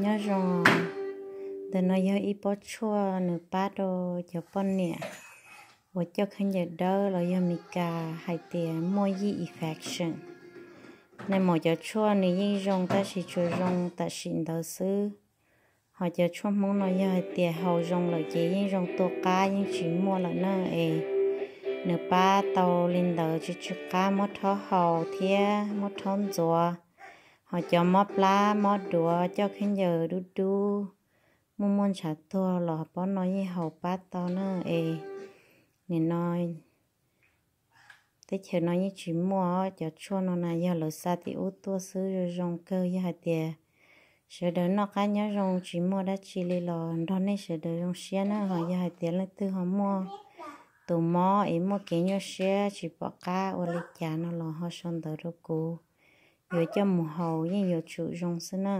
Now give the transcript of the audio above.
Nyob zoo, ntawm no yog ib pob tshuaj nws pab rau cov poj niam uas coj khaub ncaws dawb los yog Meskas hais tias muaj yeast infection. Nais maum cov tshuaj nws yeej zoo tab sis tsuas zoo tam sim ntawd xwb. Ho cov tshuaj Hmoob no yog hais tias haus zoo lawm ces yeej zoo tu qab yeej tsis muaj lawm na es. Nws pab tau li ntawd tsis tsw qab, muab rhaub haus thiab muab rhaub ntxuav. Ho cov mob plab mob duav coj khaub ncaws dub dub, muaj muaj ntshav tuag los pob no yeej haus pab tau na es. Nim no teb chaws no yeej tsis muaj cov tshuaj no na, yog lawv xa tim ub tuaj xwb. Zoo zoo kawg, yog hais tias sawv daws noj qab nyob zoo tsis muaj dab tsi li los nrog nej sawv daws zoo siab na. Ho yog hais tias leej twg ho muaj tus mob es muaj kev nyuaj siab tsis pom qab ua li cas no los ho sau ntawv rau kuv, yuav coj mus haus yeej yuav tsum zoo xwb na.